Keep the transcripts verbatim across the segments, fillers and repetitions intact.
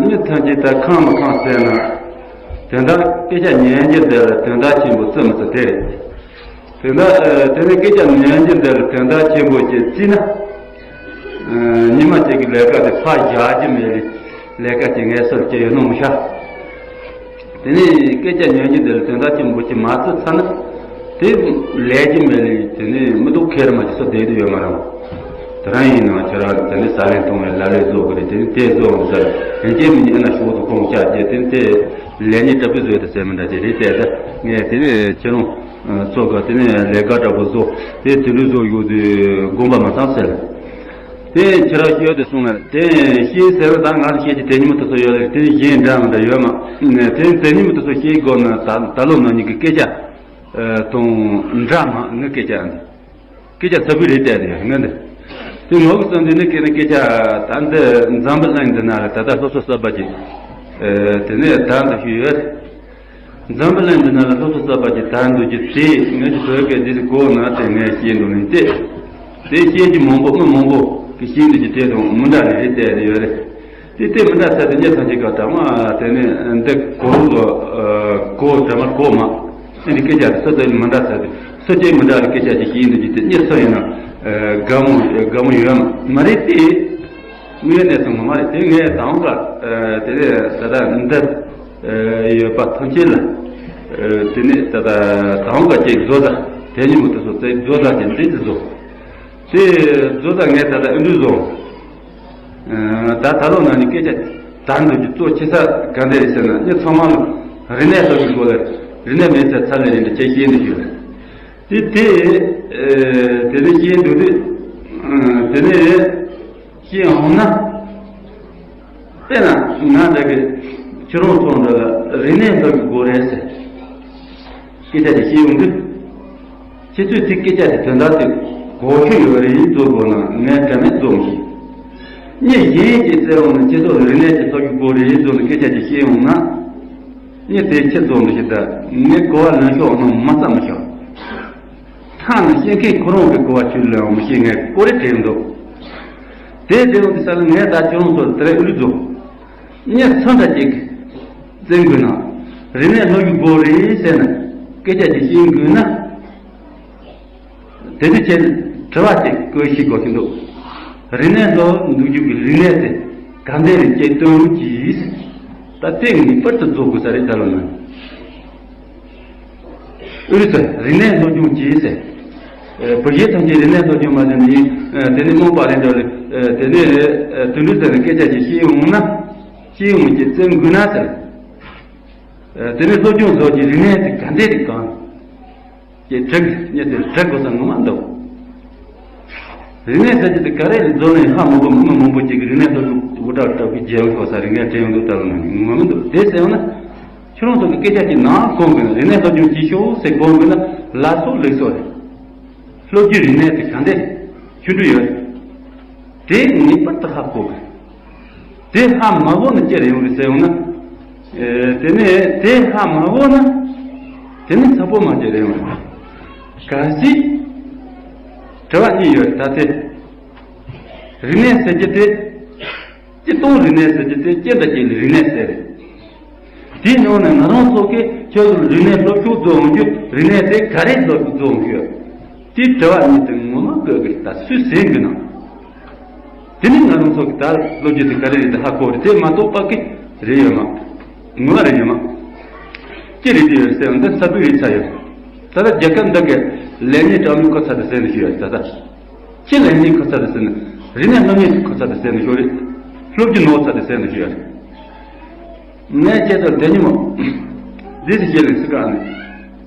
མྱི་ཐམས་ཅད་ད་ཁེངས་མི་ཁེངས་ཟེར་ན། དོན་དག་སྐད་ཆ་ཉན་རྒྱུ་འདི་ལ་དོན་དག་ཆེན་པོ་བརྩི་མི་བརྩི་དེ་རེད། དོན་དག་ཨ། དེ་ནས་སྐད་ཆ་ཉན་རྒྱུ་འདི་ལ་དོན་དག་ཆེན་པོ་ཅིག་བརྩིས་ན། ཨ། ཉི་མ་གཅིག་གི་ལས་ཀ་དེ་ཕར་བཞག་རྒྱུ་མེད་ལས་ལས་ཀ་ཅིག་ངལ་གསོ་བྱེད་ཡོད་ནོ་མི་ཤ། དེ་ནས་སྐད་ཆ་ཉན་རྒྱུ་འདི་ལ་དོན་དག་ཆེན་པོ་ཅིག་མ་བརྩི་ཚར་ན། དེ་ལས་རྒྱུ་མེད་ལས་དེ་ནས་མི་ཐོག་ཁེར་མ་ཅིག་སུ་བསྡད་དུ་ཡོད་མ་རེད། དེ་རང་ཡིན་ནའང་ཁྱེད་རང་དེ་ནས་ཟ་ལེན་གཏོང་བའི་ལ་ལས་བཟོ་གི་རེད། དེ་ནས་དེ་བཟོ་འོང་ཟེར། ཡིན་གཅིག་མིན་གཉིས་ཨེ་ན་ཞོག་ཏུ་ཁོང་ཆགས་རྗེས་དེ་ནས་དེ་ལས་ཉིན་དྲག་པོའི་བཟོས་དེ་ཟེར་མི་འདྲ་དེ་རེད། དེ་ད་ངས་དེ་ནས་ཁྱེད་རང་ཚོ་ག་དེ་ནས་ལས་ཀ་དྲག་པོ་བཟོ་དེ་དེ་ལུས་བཟོ་ཡོད་དུས་དགོངས་པ་མ་ཚང་ཟེར། དེ་ཁྱེད་རང་ཤེས་དེ་གསུངས་ན་དེ་ཤེས་ཟེར་བ་ད་ང་ལ་ཤེས་ཀྱི་དེ་ཉིན་མོ་དེ་ཚོ་ཡོད་རེད། དེ་གཞན་འདྲ་མི་འདྲ་ཡོད་མ་དེ་དེ་ཉིན་མོ་དེ་ཚོ་ཤེས་དགོས་ན་ད་ད་ལོ་ན་ཉིད་ཀྱི་སྐད་ཆ་དང་འདྲ་མ་ངའི་སྐད་ཆ་འདི། སྐད་ཆ་ཚ་བུ་རེད་བལྟས་ཏེ་ཡང་ངན་འདི། དེ་ངོ་གི་བསམ་དུས་ནི་སྐད་ནི་སྐད་ཆ་ད་འདི་འཛམ་བུ་གླིང་འདི་ན་ལ་ད་ལྟ་སློབ་གསོ་གསར་པ་ཅིག་དེ་ནས་ད་འདི་ཞུས་ཡོད། འཛམ་བུ་གླིང་འདི་ན་ལ་སློབ་གསོ་གསར་པ་ཅིག་ད་འདི་ཅིག་དེ་ངས་ཀྱི་བོད་སྐད་འདི་ཞིག་གོ་ན་དེ་ངས་ཤེས་འདུག་ནི་དེ། དེ་ཤེས་ཀྱི་མང་པོ་མི་མང་པོ་གི་ཤེས་འདུག་ཀྱི་དེ་དང་མི་འདྲ་ནི་རེད་བལྟས་ཏེ་ཡོད་རེད། དེ་དེ་མི་འདྲ་ཚད་དེ་ཉེ་ཚང་གཅིག་ག་དྲ་མ་དེ་ནི་འདི་གོ་རུ་ལོ་གོ་དྲ་མ་གོ་མ་ཨེ་འདི་སྐད་ཆ་དེ་སུ་དེ་མི་འདྲ་ཚད་དེ་སུ་གཅིག་མི་འདྲ་གི་སྐད་ཆ་ཅིག་ཤེས་འདུག་ཀྱི་དེ་ཉེ་ཚོ་ཡིན་ན་དགའ་མོ་དགའ་མོ་ཡོད་མ་མ་རེད་དེ། དངོས་གནས་སུ་ངོ་མ་རེད་དེ། ངས་དང་པ་དེ་ནས་ད་ལྟ་འདི་ཡོད་པ་ཐམས་ཅད་ལ་དེ་ནས་ད་ལྟ་དང་པ་ཅིག་བཟོ་ད་དེ་ཉིན་མོ་དེ་ཚོ་དེ་བཟོ་ད་དེ་འདྲས་ཀྱི་བཟོ་དེ་བཟོ་ད་ངས་ད་ལྟ་ཨེ་འདྲས་བཟོ། ད་ད་ལོ་ན་ནི་སྐད་ཆ་དར་འདུག་ཀྱི་གཙོ་ཆེ་ས་ག་འདྲ་རེད་ཟེར་ན་མྱི་ཚང་མ་ལ་རིག་གནས་སློབ་ཀྱི་སྒོ་ལས་རིག་གནས་མེད་ཚད་ཚར་ལས་རིག་འདྲ་ཁྱེད་ཤེས་འདུག་ཞུ། དེ་དེ་དེ་ནས་ཤེས་འདུག་དེ་དེ་ནས་ཤེས་འོང་ན་དཔེར་ན་ང་འདྲ་གི་ཁྱེད་རང་ཚོ་འདྲ་ལ་རིག་གནས་སློབ་ཀྱི་སྒོ་རེད་ཟེར། སྐད་ཆ་དེ་ཤེས་ཡོང་དུས། ཁྱེད་ཚོས་དེ་སྐད་ཆ་དེ་དོན་དག་དེ་གོ་ཤེས་ཡོད་རེད་བཟོ་དགོས་ན་ངས་དྲན་མེད་བཟོ་མི་ཤེས། མྱི་གཞན་གྱིས་བཙལ་འོང་ན་ཁྱེད་ཚོ་ལ་རིག་གནས་ཀྱི་སློབ་ཀྱི་སྒོ་རེད་བཟོ་ནས་སྐད་ཆ་དེ་ཤེས་ཡོང་ན། མྱི་དེ་ཁྱེད་བཟོ་མི་ཤེས་ད་ངས་གོ་བ་ལོན་ཤོག་ནང་མ་བསམ་མི་ཤོག་ཐང་ནས་བཤད་མཁན་ཁོ་རང་གི་གོ་བ་ཆུ་ལོན་མི་ཤེས་ངས་ཀོ་རེ་དྲན་འདུག་དེ་དྲན་འོང་དུས་ས་ལ་ངས་ད་ཁྱེད་རང་ཚོ་ལ་དེ་རེ་ཨུ་ལུ་བཟོ། མྱི་ཚོ་འདྲ་ཅིག་བཙན་དགོས་ན། རིག་གནས་སློབ་རྒྱུ་དགོས་རེད་ཟེར་ན། སྐད་ཆ་ཅིག་ཤེས་དགོས་ན། དེ་དུས་ཁྱེད་དྲི་བ་ཅིག་བཀོད་ཤེས་དགོས་ཀྱི་འདུག་རིག་གནས་སློབ་འདུག་རྒྱུ་གི་རིག་གནས་དེ་ག་འདྲ་རེད་ཅེས་སྟོན་རོགས་གྱིས། ད་ལྟའི་ངེས་པར་དུ་རྫོགས་དགོས་ས་རེད་ད་ལོ་ན། ཨུ་རུ་ཚོས་རིག་གནས་སློབ་སྦྱོང་བྱེད་ཟེར། ཨ། བོད་རྒྱལ་ཐམས་ཅད་རིག་གནས་སློབ་སྦྱོང་མ་བྱས་ནས་ཨ། དེ་ནས་རྨོངས་པ་རེད་འདྲ་ལ་ཨ། དེ་ནས་ཨ། དུད་འགྲོ་ཟེར་ནས་སྐད་ཆ་ཅིག་བཤད་འོང་ན། བཤད་འོང་གི་བཙན་དགོས་ན་ཟེར། ཨ། དེ་ནས་སློབ་སྦྱོང་བཟོ་གི་རིག་གནས་དེ་ག་འདྲས་རེད་གང་། ཅེས་དྲི་གི་ཉེ་དེ་དྲི་དགོས་ས་ངོ་མ་འདུག་རིག་གནས་ཟེར་རྒྱུ་དེ་ག་རེ་ལ་འཛོལ་ནས་ཧ་མ་གོ་མི་མང་པོ་ཅིག་གིས་རིག་གནས་སློབ་སྦྱོང་དབུ་སྐྲ་བཀྲ་བའི་རྒྱལ་བ་ཤོག་ས་རིག་གནས་དྲན་ཡོང་འདུག་ལྟ་བུ་ནང་ངོ་མི་འདུག་དེ་ཟེར་ཡོང་ན། ཁྱོད་རང་ཚོ་གི་སྐད་ཆ་གཅིག་ནང་གོང་གི་རིག་གནས་སློབ་སྦྱོང་བྱེད་ཤོག་ཟེར་གོང་གི་ན་ལ་སོགས་ལེགས་སོགས་རེད། སློབ་རྒྱུའི་རིག་གནས་དེ་ག་འདྲས་ཆུང་འདྲ་ཡོད། དེ་ངེས་པར་དུ་ཧ་གོ་དགོས། དེ་ཧ་མ་གོ་ན་ཅི་རེད་ཡོང་རེད་ཟེར་ཡོང་ན། ཨེ། དེ་ནས་དེ་ཧ་མ་གོ་ན། དེ་ནི་ཚ་པོ་མ་ཅི་རེད་ཡོང་རེད། གལ་སྲིད། དྲི་བ་གཉིས་ཡོད་ད་དེ། རིག་གནས་ཟེར་རྒྱུ་དེ། སྤྱིར་བཏང་རིག་གནས་ཟེར་རྒྱུ་དེ་སྤྱི་ཟླ་གཅིག་ལ་རིག་གནས་ཟེར་རེད། དེའི་ནང་ནས་ང་རང་ཚོ་གིས་ཁྱོད་ཚོར་རིག་གནས་སློབ་ཕྲུག་བཟོ་འོང་རྒྱུ་རིག་གནས་དེ་ག་རེ་སློབ་ཕྲུག་བཟོ་འོང་རྒྱུ། དེའི་དྲི་བ་གཉིས་དེ་ངོ་མ་དགོས་ཀྱི་རེད་ད་སུས་ཟིན་གི་ན། དེ་ནི་ང་རང་ཚོ་གི་ད་སློབ་རྒྱུ་དེ་ག་རེ་རེད་ད་ཧ་གོ་རེད་དེ་མ་གཏོགས་པ་གི་རེད་ཡོད་མ། ངོ་མ་རེད་ཡོད་མ། ཅི་རེད་དེ་ཡོད་ཟེར་ཡང་འདི་ས་བུ་ཡིན་ཚ་ཡོད། ད་ལྟ་རྒྱལ་ཁབ་འདི་གི་ལས་གནས་གྲངས་མི་ཁོ་ཚ་དེ་ཟེར་ནས་ཞུ་ཡོད་ད་ལྟ། ཁྱི་ལས་གནས་ཁོ་ཚ་དེ་ཟེར་ནས་རིག་གནས་སློབ་གཉེར་ཁོ་ཚ་དེ་ཟེར་ནས་ཞུ་རེད། སློབ་རྒྱུ་ནོར་ཚ་དེ་ཟེར་ནས་ཞུ་ཡོད་རེད། ངས་ཁྱེད་ཚོར་དེ་ཉིན་མོ། འདི་ཚེ་ཤེས་ལེགས་སུ་བཀག་ནས།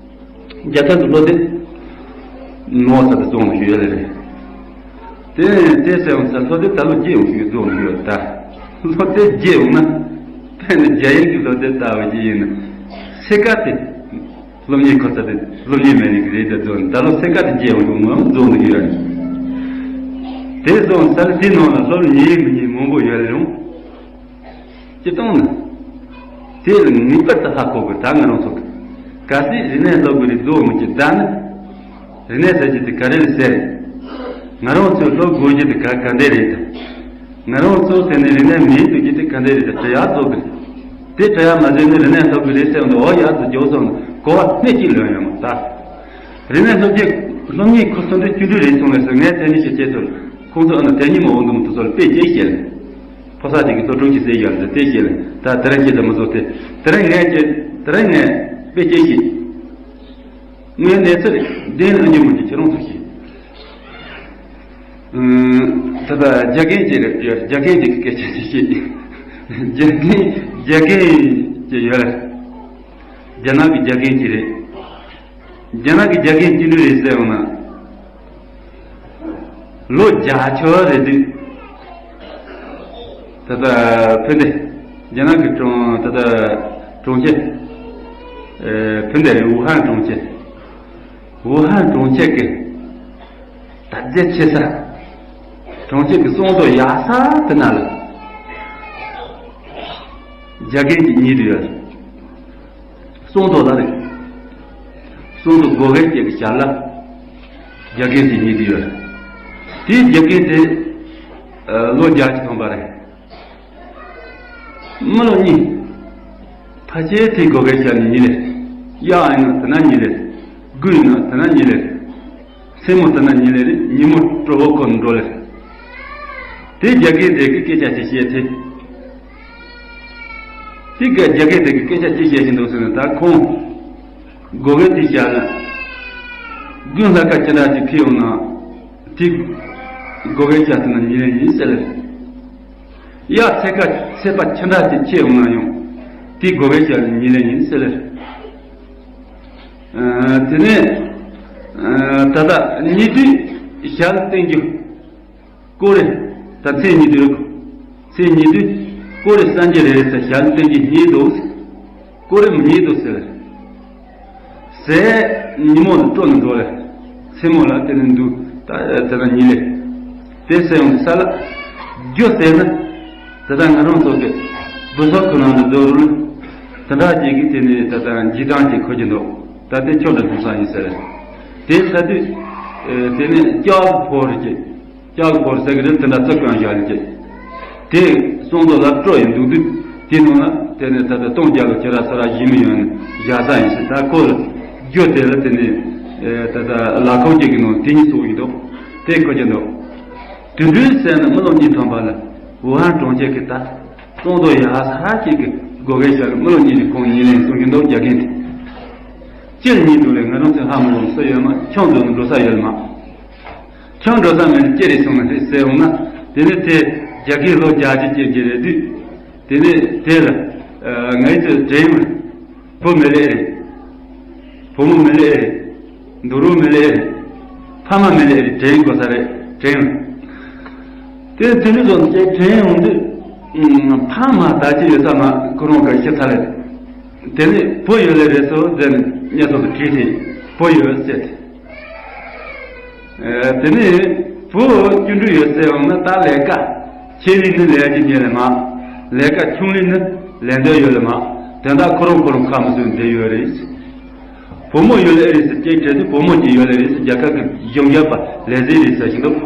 རྒྱལ་ཁབ་ཀྱི་བློ་གཏད། ནོར་ཚ་དེ་བཙོང་ནས་ཞུ་ཡ་ལེ་རེད། དེ་ནས་དེ་ཟེར་འོང་ས་བློ་གཏད་ད་ལོ་རྒྱས་འོང་ཞུ་བཙོང་ནས་ཞུ་ཡ་ད། བློ་གཏད་རྒྱས་འོང་ན། ཕན་ནི་རྒྱ་ཡིག་གི་བློ་གཏད་ལྟ་བུ་ཅིག་ཡིན་ན། སེ་ཀ་དེ། སློབ་གཉེར་ཁོ་ཚ་དེ་སློབ་གཉེར་མེད་ནི་གི་རེད་དེ་བཙོང་ད་ལོ་སེ་ཀ་དེ་རྒྱས་འོང་ཞུ་ངོ་བཙོང་ནས་ཞུ་ཡ་རེད། དེ་བཙོང་ས་ལ་དེ་ནང་ལ་སློབ་གཉེར་མི་གཉེར་མང་པོ་ཡོད་རེད་རུང་། སྤྱིར་བཏང་ནི། དེ་ལ་ངེས་པར་དུ་ཧ་གོ་དགོས་ད་ང་རང་ཚོ་གི། གལ་སྲིད་རིག་གནས་སློབ་དགོས་རིགས་རྫོགས་མི་གྱི་བདག་ནི། རིག་གནས་ཟེར་རྒྱུ་དེ་ག་རེ་རེད་ཟེར། ང་རང་ཚོས་སློབ་དགོས་རྒྱུ་དེ་ག་ག་འདྲས་རེད་དམ། ང་རང་ཚོ་དེ་ནས་རིག་གནས་མེད་དུ་རྒྱུ་དེ་ ག་འདྲ་རེད་དེ་དྲི་ཡག་བཟོ་གི་རེད། དེ་དྲི་ཡག་མ་བཟོས་ནས་རིག་གནས་སློབ་གི་རེད་ཟེར་འདུག་འོ་ཡག་ཏུ་འཇོག་སོང་གོ་བ་སྣེ་གཅིག་ལོན་ཡོང་ད། རིག་གནས་སློབ་གྲྭའི་སློབ་གཉེར་ཁུལ་སོ་འདི་བཅུ་དྲུག་རེད་སོང་ལས་སོ་ངས་དེ་ནི་ཞིག་བྱེད་ཐུབ། ཁོང་ཚོ་ཨ་ནི་དེ་ཉིན་མ་འོང་དུ་མི་ཐུབ་ཚོ་དཔེ་སྐྱེལ་བཤད་ལ། ཕོ་གསར་དེ་གི་ལྟོ་གྲུབ་ཀྱི་ཟེར་ཡོད་ལ་དེ་བཤད་ལ་ད་དེ་རིང་ཁྱེད་ཚོ་མི་ཚོ་དེ་དེ་རིང་ངས་ཀྱི་དེ་རིང་ངས་དཔེ་སྐྱེལ་ཞིག་ངའི་གནས་ཚུལ་བདེན་ཨ་འཇུ་མི་འཇུ་ཁྱེད་རང་ཚོ་ཤེས། ད་ལྟ་རྒྱ་རྒན་གྱི་རེད་ཡོད་རྒྱ་རྒན་གྱི་སྐད་ཆ་ཞིག་བཤད། རྒྱ་རྒན་རྒྱ་རྒན་གྱི་ཡོད་རེད། རྒྱ་ནག་གི་རྒྱ་རྒན་གྱི་རེད། རྒྱ་ནག་གི་རྒྱ་རྒན་གྱི་འདྲ་རེད་ཟེར་བ་ན། ལོ་བརྒྱད་ཅུ་རེད་དུས། ད་ལྟ་ཕུ་ནེ། རྒྱ་ནག་གི་གྲོང་ད་ལྟ་གྲོང་ཁྱེར། ཨེ་ཕུ་ནེ་རེད་ཝུ་ཧན་གྲོང་ཁྱེར། ཝུ་ཧན་གྲོང་ཁྱེར་གི། དར་རྒྱས་ཆེ་ས། གྲོང་ཁྱེར་གི་སོང་དོ་ཡག་ས་དེ་ན་ལ། རྒྱ་རྒན་གྱི་གཉིས་དུ་ཡོད། སོང་དོ་ལ་རེད། སོང་དོ་སྒོ་ཁའི་སྐྱེས་ཀྱི་ཞར་ལ། རྒྱ་རྒན་གྱི་གཉིས་དུ་ཡོད། དེའི་རྒྱ་རྒན་དེ། ལོ་བརྒྱད་ཅུ་ཐམ་པ་རེད། མི་ལོ་གཉིས། ཕ་ཆེ་དེའི་སྒོ་ཁའི་ཞར་ནས་གཉིས་ལེ། གཡག་ཡིན་ན་དེ་ན་གཉིས་ལེ། དགུ་ཡིན་ན་དེ་ན་གཉིས་ལེ། སེན་མོ་དེ་ན་གཉིས་ལེ་རེད་ཉིན་མོ་གྲོགས་པོ་ཁོ་ན་འགྲོ་ལེ། དེ་རྒྱ་རྒན་དེ་གི་སྐད་ཆ་ཅིག་བཤད་དེ། དེ་ག་རྒྱ་རྒན་དེ་གི་སྐད་ཆ་ཅིག་བཤད་བཞིན་འདུག་ཟེར་ནས་ད་ཁོང་། སྒོ་ཁའི་དེ་ཞར་ལ། དགུན་ལྷ་ཁ་ཅི་འདྲ་ཅིག་ཁེལ་ཡོང་ན། དེ། སྒོ་ཁའི་ཞར་དེ་ན་གཉིས་ལེ་ཡིན་ཟེར་ལེ། གཡག་ཚད་ཁ་ཚད་པ་ཅི་འདྲ་ཅིག་ཆེ་ཡོང་ན་ཡང་། དེ་སྒོ་ཁའི་ཞར་ལ་གཉིས་ལེ་ཡིན་ཟེར་ལེ། ཨ་དེ་ནས། ཨ་ད་ལྟ་ཉེ་དུས་ཞལ་བསྟན་རྒྱུ། ཀོ་རེ། ད་མཚན་ཉིད་དུ། མཚན་ཉིད་དུ། ཀོ་རེ་སངས་རྒྱས་རེ་རེ་ཟེར་ཞལ་བསྟན་གྱི་ཉེ་དུ། ཀོ་རེ་མི་ཉེ་དུ་ཟེར། ཟས་ཉིན་མོ་ལ་སྤྲོ་ནས་འགྲོ་རེ། མཚན་མོ་ལ་དེ་ནས་འདུག་ད་དེ་ལ་ཉིན་ལེ། དེ་ཟེར་ཡོང་ས་ལ། རྒྱུ་ཟེར་ན། ད་ལྟ་ང་རང་ཚོ་གི། བུ་སོགས་ཁོ་རང་ལ་འགྲོ་རུ། དེ་འདྲ་ཅིག་གིས་དེ་ནས་ད་ལྟ་འཇིག་རྟེན་གྱི་ཁོ་གི་འདུག་ད་དེ་ཆོས་འདྲ་ཐུག་ས་ཡིན་ཟེར། དེ་ས་དུས། དེ་ནས་སྐྱ་བ་ཕོར་གྱི། སྐྱ་བ་ཕོར་ཟེར་གི་རེད་དེ་འདྲ་རྩི་གང་བཞག་ལ་གྱི། དེ་སོང་དོ་ལ་སྤྲོ་ཡི་འདུག་དུས་དེ་ནང་ལ་དེ་ནས་ད་ལྟ་སྟོང་རྒྱ་ལོ་ཁྱེད་ར་ས་ར་ཡིན་མི་ཡོང་ནས་བཞག་ས་ཡིན་ཟེར་ད་ཁོ་ལ་རྒྱུ་དེ་ལ་དེ་ནས་ད་ལྟ་ལ་ཁོག་ཅིག་གི་ནང་དེ་གཉིས་སོགས་ཡིན་འདུག་དེ་ཁོ་གྱི་འདུག་དུད་འགྲོའི་ཟས་ནི་མི་ལོ་གཉིས་ཐམ་པ་ལ་ཝུ་ཧན་གྲོང་ཁྱེར་གྱི་ད་སོང་དོ་ཡ་ས་ཅིག་གི་སྒོ་ཁའི་ཞལ་མི་ལོ་གཉིས་ཀྱི་ཁོང་ཉིན་ལེན་གསུང་གི་འདུག་རྒྱ་རྒན་དེ། སྤྱིར་ཉིན་དུ་ལས་ང་རང་ཚོའི་ཧ་མི་རུང་སུ་ཡོད་མ་ཁྱོད་ཚོ་ནི་འགྲོ་ས་ཡོད་མ། ཁྱོད་འགྲོ་ས་མེད་ནི་ཅི་རེད་སོང་ན་རེད་ཟེར་འོང་ན་དེ་ནི་དེ་རྒྱ་རྒན་ལོ་བརྒྱད་ཅུ་སྐྱེས་ཀྱི་རེད་དུས། དེ་ནི་དེ་ལ་ངའི་ཚོའི་དྲན་ཡོང་རེད། བུ་མི་ལེ་རེད། བུ་མོ་མི་ལེ་རེད། འདུག་རོགས་མི་ལེ་རེད། ཕ་མ་མི་ལེ་རེད་དྲན་དགོས་ས་རེད་དྲན་ཡོང་། དེ་དེ་ནི་ཚོ་དེ་དྲན་ཡོང་དུས། ཕ་མ་ད་ཅི་ཡོད་ས་མ་ཁོ་རང་ག་ཤི་ཚར་རེད། དེ་ནི་བུ་ཡོད་ལེ་རེད་སོ་ཟེར་ནས་ངས་ཚོ་དྲིས་ཏེ་བུ་ཡོད་ཟེར་ཏེ། དེ་ནས་བུ་བཅུ་དྲུག་ཡོད་ཟེར་འོང་ན་ད་ལས་ཀ་ཆེ་ལི་ནི་ལས་ཀྱི་ཉེ་ལས་མ། ལས་ཀ་ཆུང་ལི་ནི་ལས་འདོད་ཡོད་ལས་མ། དེ་འདྲ་ཁོ་རང་ཁོ་རང་ཁ་མི་སོན་བསྡད་ཡོད་རེད། བུ་མོ་ཡོད་ལས་རེད་ཟེར་སྐད་བྲལ་དུས་བུ་མོ་གཅིག་ཡོད་ལས་རེད་ཟེར་རྒྱལ་ཁབ་ཀྱི་གཞུང་རྒྱབ་པ་ལས་ཟིན་རེད་ཟེར་བཞིན་འདུག་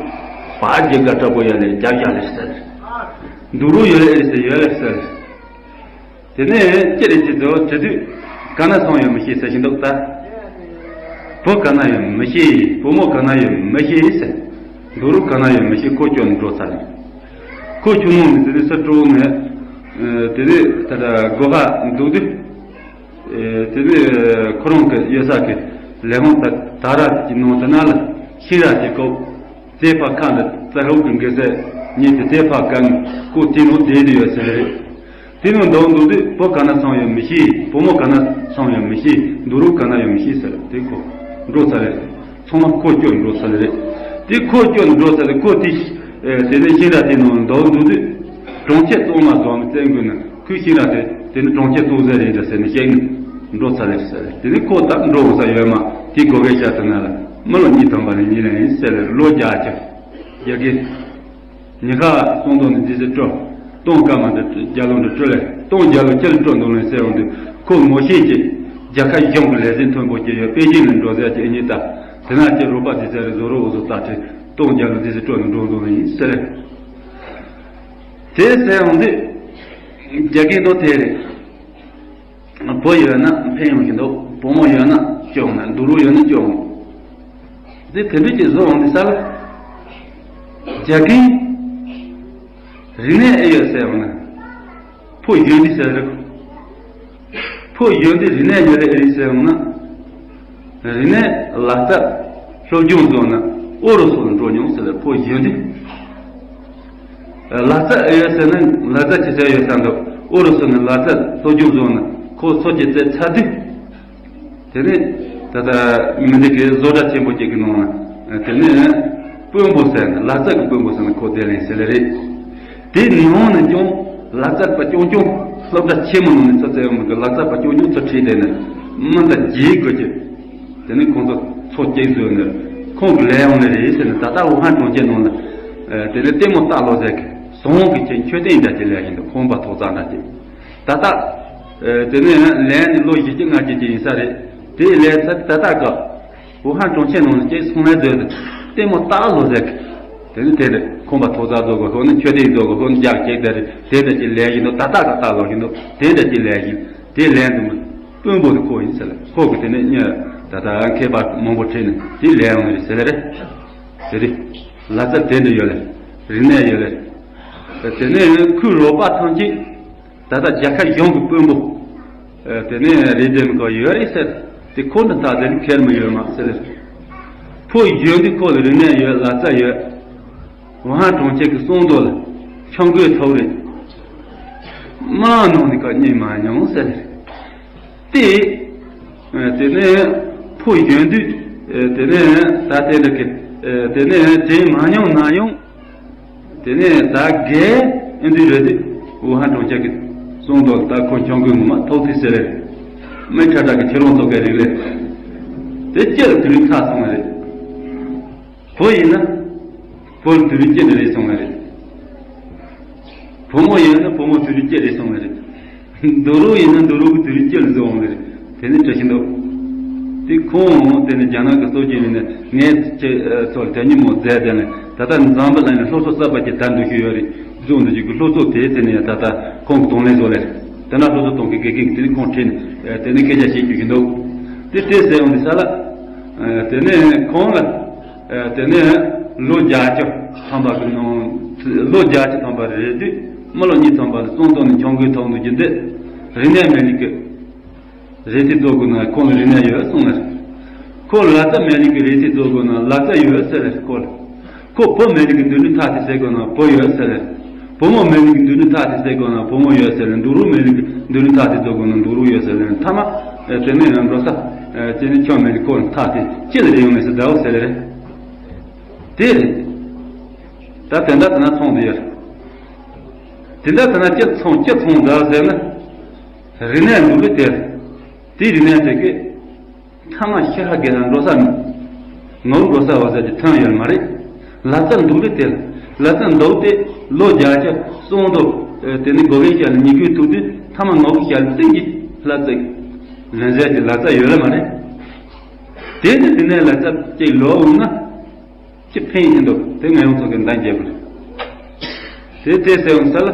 བ་རྒྱལ་ཁབ་དྲག་པོ་ཡོད་ལས་རྒྱབ་བཞག་ལས་ཟེར། འདུག་རོགས་ཡོད་ལས་རེད་ཟེར་ཡོད་ལས་ཟེར། དེ་ནས་ཅི་རེད་ཅི་ཚོ་དྲི་དུས་ག་ན་སོང་ཡོད་མི་ཤེས་ཟེར་བཞིན་འདུག་ད། བུ་ག་ན་ཡོད་མི་ཤེས་བུ་མོ་ག་ན་ཡོད་མི་ཤེས་ཟེར། འདུག་རུ་ག་ན་ཡོད་མི་ཤེས་ཁོ་སྐྱོ་ནས་འགྲོ་ཚར་རེད། ཁོ་ཆུང་ནང་ནས་དེ་ནས་ས་སྤྲོ་བོ་ནས། དེ་ནས་ད་ལྟ་སྒོ་ཁ་འདུག་དུས། དེ་ནས་ཁོ་རང་གི་ཡོད་ས་གི་ལས་ཁུངས་ད་ད་ར་གི་ནང་དེ་ན་ལ་ཤིང་ར་གི་ཀོ། དེ་ཕ་ཁ་འདི་རྩ་ཧྲོག་གི་འགེལ་ཟེར་ཉིད་དེ་དེ་ཕ་ཀན་ཀོ་དེ་ནོ་བསྡད་དེ་ཡོད་ཟེར་རེད། དེ་ནོ་འདོག་འདུག་དུས་བུ་ག་ན་སོང་ཡོད་མི་ཤེས་བུ་མོ་ག་ན་སོང་ཡོད་མི་ཤེས་འདུག་རུ་ག་ན་ཡོད་མི་ཤེས་ཟེར་དེ་ཁོ་འགྲོ་ཚར་རེད། ཚང་མ་ཁོ་སྐྱོ་འགྲོ་ཚར་རེད། དེ་ཁོ་སྐྱོ་འགྲོ་ཚར་རེད་ཁོ་དེ་དེ་ནས་ཤིང་ར་དེ་ནོ་འདོག་འདུག་དུས་གྲོང་ཁྱེར་གཙང་མ་རྫོང་བཙན་དགོས་ན། ཁོས་ཤིང་ར་དེ་དེ་ནི་གྲོང་ཁྱེར་གཙོ་ཟེར་རེད་འདྲ་ཟེར་ནས་བཤད་ནས་འགྲོ་ཚར་རེད་ཟེར། དེ་ནི་ཁོ་ད་འགྲོ་འོང་ས་ཡོད་མ་དེ་སྒོ་ཁའི་ཤར་དུ་ན་ལ་མི་ལོ་གཉིས་ཐམ་པ་ནས་གཉིས་ལ་ཡིན་ཟེར་ལོ་བརྒྱ་ཆ་རྒྱ་གི་ཉི་ཁ་སོང་དོ་ནི་འདི་ཟེར་སྤྲོ་སྟོང་སྐར་མ་འདི་རྒྱ་ལོ་འདི་སྤྲོ་ལེ་སྟོང་རྒྱ་ལོ་ཁྱེར་སྤྲོ་འདུག་ལེ་ཟེར་འོང་དུས་ཁོ་ངོ་ཤེས་ཀྱི་རྒྱལ་ཁ་གཞུང་གི་ལས་ཟིན་མཐོན་པོ་སྐྱེ་ཡོད་པེ་ཅིན་ལ་འགྲོ་ཟེར་གྱི་ཨེ་ཉིད་ད་དེ་ན་ཀྱི་རོགས་པ་འདི་ཟེར་བཟོ་རོགས་འོ་ཟོ་ད་ཁྲི་སྟོང་རྒྱ་ལོ་འདི་ཟེར་སྤྲོ་ནི་འགྲོ་འདུག་ལེ་ཡིན་ཟེར་ལེ། དེ་ཟེར་འོང་དུས། རྒྱ་རྒན་དང་དེ་རེད། བུ་ཡོད་ན་ཕན་ཡོང་གི་འདུག་བུ་མོ་ཡོད་ན་སྐྱོ་ཡོང་ན། འདུག་རོགས་ཡོད་ན་སྐྱོ་ཡོང་། འདི་དེ་འདྲ་ཅིག་བཟོ་འོང་འདི་ས་ལ། རྒྱ་རྒན་རིག་གནས་ཨེ་ཡོད་ཟེར་འོང་ན། ཕོ་གཞོན་འདི་ཟེར་རེད། ཕོ་གཞོན་འདི་རིག་གནས་ཡོད་རེད་ཨེ་ཟེར་འོང་ན། རིག་གནས་ལག་རྩལ་སློབ་སྦྱོང་བཟོ་ན་ཨུ་རུ་སུ་ལ་འགྲོ་མྱོང་ཟེར་ལ། ཕོ་གཞོན་འདི། ལག་རྩལ་ཨེ་ཡོད་ཟེར་ན་ལག་རྩལ་ཅི་ཟེར་ཡོད་ས་འདུག་ཨུ་རུ་སུ་ནས་ལག་རྩལ་སློབ་སྦྱོང་བཟོ་ན་ཁོ་སོ་སྐྱེ་བཙལ་ཚར་དུས། དེ་ནས་ད་ལྟ་མི་འདི་གའི་བཟོ་གྲྭ་ཆེན་པོ་གཅིག་གི་ནང་ན་དེ་ནས་དཔོན་པོ་ཟེར་ནས་ལག་རྩལ་གྱི་དཔོན་པོ་ཟེར་ནས་ཁོ་དེ་ལས་ཟེར་ལེ་རེད། དེའི་ནང་ནས་ཀྱང་ལག་རྩལ་པ་རྐྱང་རྐྱང་སློབ་གྲྭ་ཆེན་མོ་ནང་ནས་ཚུར་བཙལ་ཡོང་མི་དགོས། ལག་རྩལ་པ་རྐྱང་རྐྱང་ཚུར་ཁྲིད་དེ་ནས་མི་འདི་རྗེས་དགོས་ཀྱི། དེ་ནས་ཁོང་ཚོ་ཚོ་སྐྱེས་བཟོས་ནས་ཁོང་གི་ལས་ཡོང་ལེ་རེད་ཟེར་ནས། ད་ལྟ་ཝུ་ཧན་གྲོང་ཁྱེར་ནང་ལ་དེ་ནས་ལྟད་མོ་ལྟ་ལོ་ཟེར་གི་ཟོང་གི་ཆེད་མཆོད་རྟེན་འདྲ་ཅིག་ལས་ཡིན་འདུག་ཁང་པ་ཐོག་བརྩེགས་འདྲ་ཅིག་ད་ལྟ། དེ་ནས་ལན་ནི་ལོ་བཞི་བཅུ་ལྔ་བཅུ་ཅིག་ཡིན་ས་རེད། དེའི་ལན་ཚར་ད་ལྟ་ག་ཝུ་ཧན་གྲོང་ཁྱེར་ནང་ལ་སྐྱེས་སོང་ལས་བཟོས་ཏེ་ལྟད་མོ་ལྟ་ལོ་ཟེར་གི། དེ་ནི་དེ་རེད། ཁང་པ་ཐོག་བརྩེགས་བཟོ་དགོས། ཁོ་ནི་མཆོད་རྟེན་བཟོ་དགོས། ཁོ་ནི་རྒྱག་ཅིག་དེ་རེད། དེ་འདྲ་ཅིག་ལས་ཡིན་འདུག་ད་ལྟ་ག་ལྟ་ལོ་ཡིན་འདུག་དེ་འདྲ་ཅིག་ལས་ཡིན། དེ་ལན་དུ་མི་དཔོན་པོ་དེ་ཁོ་ཡིན་ཟེར་ལ། ཁོ་གི་དེ་ནས་ཉོས་ད་ལྟ་མཁས་པ་མང་པོ་ཁྲིད་ནས་དེ་ལས་ཡོང་ནི་རེད་ཟེར་ལེ་རེད། དེ་རེད། ལག་རྩལ་དེ་འདྲ་ཡོད་ལེ། རིག་གནས་ཡོད་ལེ། དེ་ནས་ཁོའི་རོགས་པ་ཐམས་ཅད་ད་ལྟ་རྒྱལ་ཁབ་གཞུང་གི་དཔོན་པོ། དེ་ནས་རེད་དེ་མི་གོ་ཡོད་རེད་ཟེར། དེ་ཁོ་འདི་ད་དེ་ནི་ཁེར་མི་ཡོད་མ་ཟེར་ལེ། ཕོ་གཞོན་དུས་ཁོ་ལ་རིག་གནས་ཡོད། ལག་རྩལ་ཡོད། ཝུ་ཧན་གྲོང་ཁྱེར་གྱི་གསང་རྡོ་ལ་ཆང་གོས་ཐོག་རེད། མ་ནང་ནས་ཀ་རྙེད་མ་མྱོང་ཟེར་ལེ། དེ། དེ་ནས་ཕོ་གཞོན་དུས། དེ་ནས་ད་དེ་འདྲ་གི། དེ་ནས་དྲན་མ་མྱོང་ན་ཡང་། དེ་ནས་ད་རྒས་ཨེ་འདུས་རེད་དེ། ཝུ་ཧན་གྲོང་ཁྱེར་གྱི་གསང་རྡོ་ད་ཁོ་ཆང་གོས་ངོ་མ་ཐོག་དུས་ཟེར་རེད། མི་ཁྲ་ཁྲ་གི་ཁྱེད་རང་ཚོ་གའི་རིགས་རེད། དེ་སྐྱེ་ལ་དུས་ཚ་སོང་བ་རེད། བུ་ཡིན་ན། བུ་ལ་དུས་རིགས་སྐྱེ་ནི་རེད་སོང་བ་རེད། བུ་མོ་ཡིན་ན་བུ་མོ་དུས་རིགས་སྐྱེ་རེད་སོང་བ་རེད། འདུག་རོགས་ཡིན་ན་འདུག་རོགས་ཀྱི་དུས་རིགས་སྐྱེ་ལ་བཟོ་འོང་བ་རེད། དེ་ནི་བཀྲ་ཤིས་འདུག་དེ་ཁོང་དེ་ནི་རྒྱ་ནག་གི་སྲོལ་རྒྱུན་ནི་ངས་ཁྱེད་ཚོར་དེ་ཉིན་མོ་མཛད་དེ་ནི་ད་ལྟ་འཛམ་བུ་གླིང་ནས་སློབ་གསོ་གསར་པ་ཅིག་དར་འདུག་ཤི་ཡོད་རེད། བཟོ་འདུག་ཅིག་གི་སློབ་གསོ་དེ་དེ་ནི་ད་ལྟ་ཁོང་གི་གདོང་ལེན་བཟོ་ལེ། དེ་ན་སློབ་གསོ་གཏོང་མཁན་དགེ་རྒན་གྱིས་དེ་ནི་ཁོང་ཁྲིད་ནས་དེ་ནི་སྐད་ཆ་བཤད་རྒྱུ་ཞིག་འདུག་དེ་དེ་ཟེར་ཡོང་དུས་ས་ལ། དེ་ནས་ཁོང་ལ། དེ་ནས་ལོ་བརྒྱད་ཅུ་ཐམ་པ་གི་ནང་། ལོ་བརྒྱད་ཅུ་ཐམ་པ་རེད་དུས་མི་ལོ་གཉིས་ཐམ་པ་ལ་གསང་རྡོ་ནས་ཆང་གོས་ཐོག་འདུག་རྒྱུ་འདི། རིག་གནས་མེད་ནི་གི། རེད་དེ་བཟོ་དགོས་ན་ཁོང་ལ་རིག་གནས་ཡོད་གསུངས་ལེ། ཁོ་ལག་རྩལ་མེད་ནི་གི་རེད་དེ་བཟོ་དགོས་ན་ལག་རྩལ་ཡོད་ཟེར་ལེ་ཁོ་ལ། ཁོ་བུ་མེད་ནི་གི་མདུན་ནས་ཐག་དེ་ཟེར་དགོས་ན་བུ་ཡོད་ཟེར་ལེ། བུ་མོ་མེད་ནི་གི་མདུན་ནས་ཐག་དེ་ཟེར་དགོས་ན་བུ་མོ་ཡོད་ཟེར་ལེ། འདུག་རོགས་མེད་ནི་གི་མདུན་ནས་ཐག་དེ་བཟོ་དགོས་ན་འདུག་རོགས་ཡོད་ཟེར་ལེ། མཐའ་མ། དེ་ནས་ཡང་འགྲོ་ས། དེ་ནས་ཁྱོད་མེད་ནི་ཁོ་ལ་ཐག་དེ་ཅི་ལ་རེ་ཡོང་མེད་ཟེར་ཟླ་བོ་ཟེར་ལེ་རེད། དེ་རེད། ད་དེ་འདྲ་དེ་ན་ཚོང་དེ་ཡོད། དེ་འདྲ་དེ་ན་སྤྱི་ཚོང་སྤྱི་ཚོང་འདྲ་ཟེར་ན། རིག་གནས་འདུག་ལེ་དེ། དེའི་རིག་གནས་དེ་གས། ཐ་མ་ཤི་ཧ་གེ་ལ་འགྲོ་ས་མེད། ངོ་བོ་འགྲོ་ས་བ་ཟེར་གྱི་ཐོན་ཡོད་མ་རེད། ལག་རྩལ་འདུག་ལེ་དེ། ལག་རྩལ་འདུག་དེ་ལོ་བརྒྱད་ཅུ་གསང་རྡོ། དེ་ནི་སྒོ་ཁའི་ཞལ་ལ་ཉི་ཁུག་ཐུག་དུས་མཐའ་མ་ངོ་བོའི་ཞལ་ལ་སྟེང་གི་ལག་རྩལ། ལན་ཟེར་གྱི་ལག་རྩལ་ཡོད་ལེ་མ་རེད། དེ་ནི་དེ་ནས་ལག་རྩལ་གཅིག་ལོག་འོང་ན། ཅི་ཕན་ཡིན་འདུག་དེ་ང་ཡོངས་སུ་གི་འདང་རྒྱབ་པ་རེད། དེ་དེ་ཟེར་ཡོང་ས་ལ།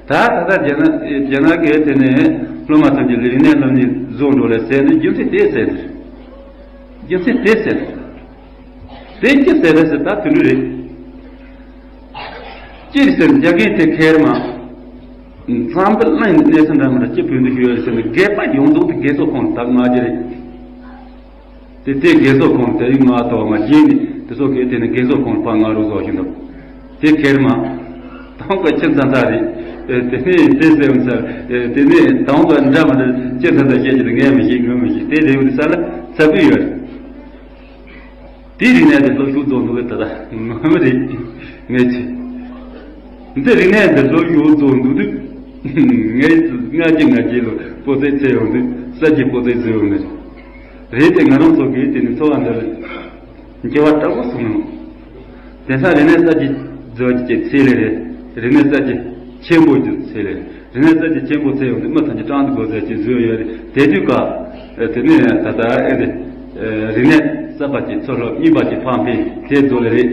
ད་ད་ལྟ་རྒྱ་ནག་རྒྱ་ནག་གི་དེ་ནས་སློབ་མ་ཐམས་ཅད་ལ་རིག་གནས་སློབ་གཉེར་བཟོ་འགྲོ་ལེ་ཟེར་ནས་རྒྱུ་མཚན་དེ་ཟེར་ནས། རྒྱུ་མཚན་དེ་ཟེར་ནས། དེ་ཅི་ཟེར་རེད་ཟེར་ད་དུ་ལུ་རེད། ཅི་ཟེར་རྒྱ་རྒན་དེ་ཁེར་མ། འཛམ་བུ་གླིང་གི་གནས་ས་འདྲ་མི་འདྲ་ཅི་བོད་དུ་ཞུ་ཡོད་ཟེར་ནས་སྒེར་པ་ཡོངས་རྫོགས་དེ་རྒས་གསོ་ཁང་ལ་བཏང་མ་རྒྱུ་རེད། དེ་དེ་རྒས་གསོ་ཁང་དེ་རིང་མ་གཏོགས་མ་རྗེས་ནས་དེ་ཚོ་གིས་དེ་ནས་རྒས་གསོ་ཁང་ཕར་ང་རུ་བཟོ་བཞིན་འདུག་དེ་ཁེར་མ། དང་པོ་ཁྱི་ཚ་ཚ་རེད། དེ་ནས་དེ་ཟེར་ཚར། དེ་ནས་དང་པོ་འདྲ་མི་འདྲ་ཁྱི་ཚ་ཚ་བཤད་ཀྱི་འདུག་ངས་མི་ཤེས། ངས་མི་ཤེས། དེ་རེད་འདུག་ས་ལ་ཚ་གི་ཡོད་རེད། དེ་རིག་གནས་དེ་སློབ་ཞུགས་བཟོ་འདུག་གི་ད་ལྟ་ངོ་མ་རེད། ངས་ཆེ། འདི་རིག་གནས་འདི་སློབ་ཞུགས་བཟོ་འདུག་དུས། ངས་ང་གཅིག་ང་གཅིག་ལ་སྤོ་ཚེ་ཚེ་ཡོང་དུས་ས་ཀྱི་སྤོ་ཚེ་བཟོས་ཡོང་ནི་རེད། རེད་དེ་ང་རང་ཚོ་གིས་དེ་ནི་འཚོ་བ་འདི་ལ་འགྱུར་བ་དྲག་པོ་སོང་ཡོང་། དེང་སང་རིག་གནས་གསར་བརྗེ་བཟོ་རྒྱུ་གི་ཚད་ལས་རེད། རིག་གནས་གསར་བརྗེ་ཆེན་པོ་གི་ཚད་ལས་རེད། རིག་གནས་གསར་བརྗེ་ཆེན་པོ་ཚད་ཡོང་དུས་མི་ཐམས་ཅད་སྤྲང་དུ་དགོས་ཟེར་གྱི་བཟོས་ཡོད་རེད། དེ་དུས་ཀ་དེ་ནས་ད་ལྟ་ཨེ་དེ་རིག་གནས་གསར་པ་གྱི་ཚོ་སློབ་གཉིས་པ་གྱི་ཕན་པའི་དེ་བཟོ་ལེ་རེད།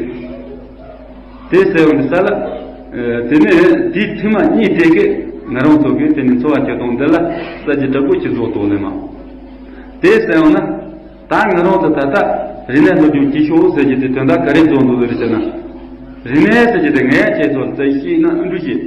དེ་ཟེར་ཡོང་དུས་ས་ལ། དེ་ནས་དེའི་ཐུན་མ་གཉིས་དེ་གས་ ང་རང་ཚོ་གིས་དེ་ནི་འཚོ་བ་སྐྱེལ་སྟངས་འདི་ལ་གསར་བརྗེ་དྲག་པོ་ཅིག་བཟོ་ཐུབ་ནི་མ། དེ་ཟེར་ཡང་ན། ད་ང་རང་ཚོ་ད་ལྟ་རིག་གནས་སློབ་སྦྱོང་བྱེད་ཤོག་ཟེར་གྱི་དེ་དོན་དག་ག་རེ་བཟོ་འདུག་ཟེར་ཟེར་ན། རིག་གནས་ཟེར་གྱི་དེ་ངས་ཁྱེད་ཚོར་ཙམ་ཞིག་ན་ཨ་འབྲུ་ཞིག